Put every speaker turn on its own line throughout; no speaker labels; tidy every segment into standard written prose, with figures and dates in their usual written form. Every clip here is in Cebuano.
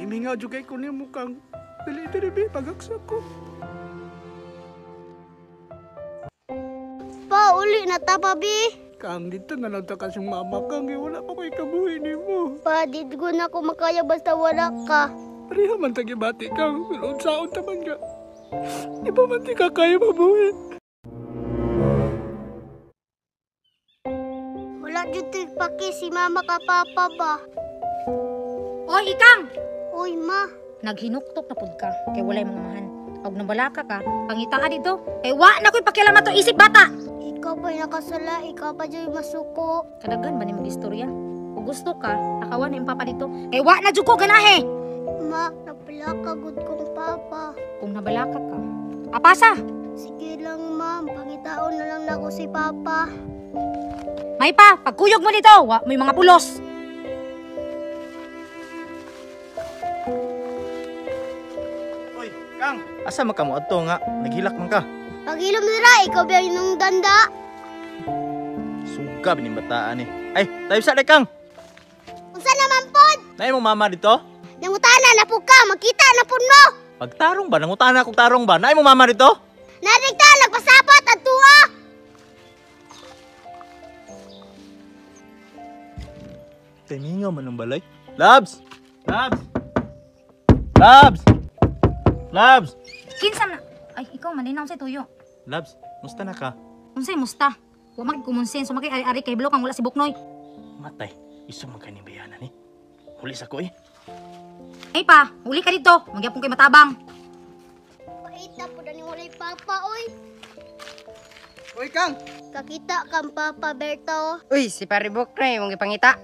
Imingaw jud kay ko nimo, Kang. Dili diri bi pagaksa ko.
Pa, uli na ta pa, bi.
Kang, dito na lang ta kasing mama, Kang. Eh, wala pa ko'y kabuhi nimo.
Pa, di ko na ako makaya basta wala ka.
Pareha man tagibati, Kang. Pero unsaon ta man ga. Di ba man di ka kaya mabuhi?
Wala jud to'y paki si mama ka papa ba.
Oy, ikang!
Uy, ma.
Naghinuktok na pud ka kay walay mga amahan. Og nabalaka ka, pangitaa dito. Kay wa na ko'y pakialam ato isip bata.
Ikaw pa nakasala, ikaw pa jud masuko.
Kadaghan ba nimo istorya? Kung gusto ka, takawan na imong papa dito. Kay wa na jud ko ganahe.
Ma, napalaka gud kong papa.
Kung nabalaka ka, apasa.
Sige lang, ma'am. Pangitaon na lang nako si papa.
May pa, pagkuyog mo dito, wa may mga pulos.
Oy, Kang! Asa man ka mo adto nga? Naghilak man ka.
Pagilom nila, ikaw ba yung danda?
Suga bining bataan eh. Ay, tayo sa Kang!
Unsa naman pod?
Naay mong mama dito?
Nangutana na po ka, makita na po no.
Pagtarong ba? Nangutana kog tarong ba? Naay mong mama dito?
Narigta, nagpasapot at tuwa.
Timingaw man ang balay. Labs! Labs! Labs! Labs!
Kinsa na? Ay, ikaw maninaw sa tuyo.
Labs, musta na ka?
Unsay musta? Wa man kumonsenso maki ari-ari kay blok ang wala si Buknoy.
Matay, iso man kay ni bayanan eh. Huli sa ko eh.
Ay pa, uli ka dito. Magyapon kay matabang.
Pait na po na walay papa, oy.
Uy, Kang!
Kakita kang papa, Berto.
Uy, si Pare Buknoy, mong gipangita.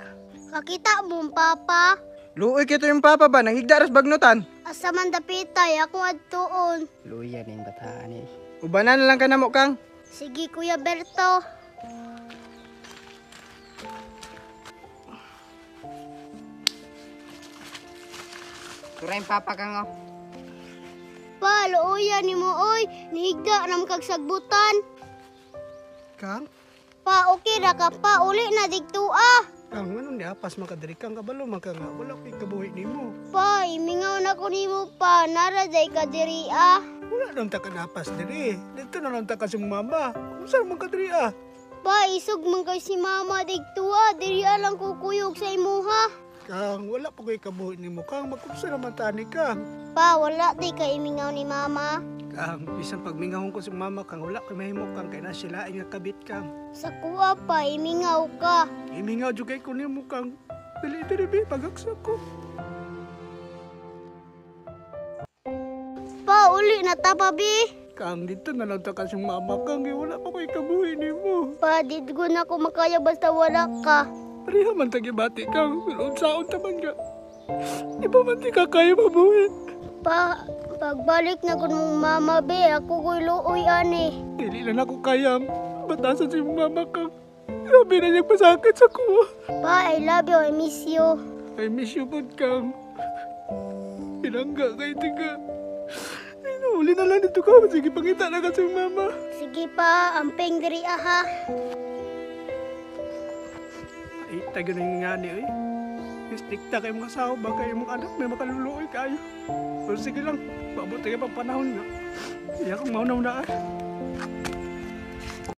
Kakita mong papa.
Luoy kito yung papa ba? Nanghigda ras bagnutan.
Asa man dapitay, ako adtuon.
Luya na yung bataan eh.
Ubanan na lang ka na mo, Kang.
Sige, Kuya Berto.
Tura yung papa kang oh.
Pa, luoya ni mo, oy. Nihigda na kag sagbutan.
Kang,
Pa, okay ra ka pa. Uli na digto ah.
Kang, anong niapas makadiri kang kabalo man ka nga. Wala ko'y kabuhi nimo.
Pa, imingaw na ko nimo pa. Nara day ka diri ah.
Wala lang ta ka napas diri. Dito na lang ta kasing mama. Unsa man ka diri ah?
Pa, isog man kay si mama digto ah. Diri ah lang kukuyog sa imuha.
Kang, wala pa ko'y kabuhi nimo. Kang, magkumsa naman tani, Kang.
Pa, wala day ka imingaw ni mama.
Kang, bisan pagmingahon ko sa mama, Kang, wala ko'y mahimo, Kang, kay na sila ay nga kabit, Kang.
Sa kuha pa, imingaw ka.
Imingaw jud kay ko nimo, Kang. Dili diri bi pagaksa ko.
Pa, uli na ta pa, bi.
Kang, dito na lang ta kasing mama, Kang. Eh, wala pa ko'y kabuhi nimo.
Pa, di ko na ako makaya basta wala ka.
Pareha man tagibati, Kang. Pero unsaon ta man ga. Di ba man di ka kaya mabuhi?
Pa, pagbalik na ko mong mama, be, ako ko'y luoy ani.
Dili lang ako kaya. Batasan si mama, Kang. Grabe na niyang pasakit sa kuha.
Pa, I love you, I miss you.
I miss you, pod, Kang. Pinangga kay tiga. Uli na lang dito ka. Sige, pangita na kasi mama.
Sige pa, amping diri aha.
Ay, tayo na nga ni, oy. Istikta kayo mga asawa, baka yung mga anak may makaluluoy kayo. Pero sige lang, paabot tayo pang panahon nga. Iya kang maunaw na, ah.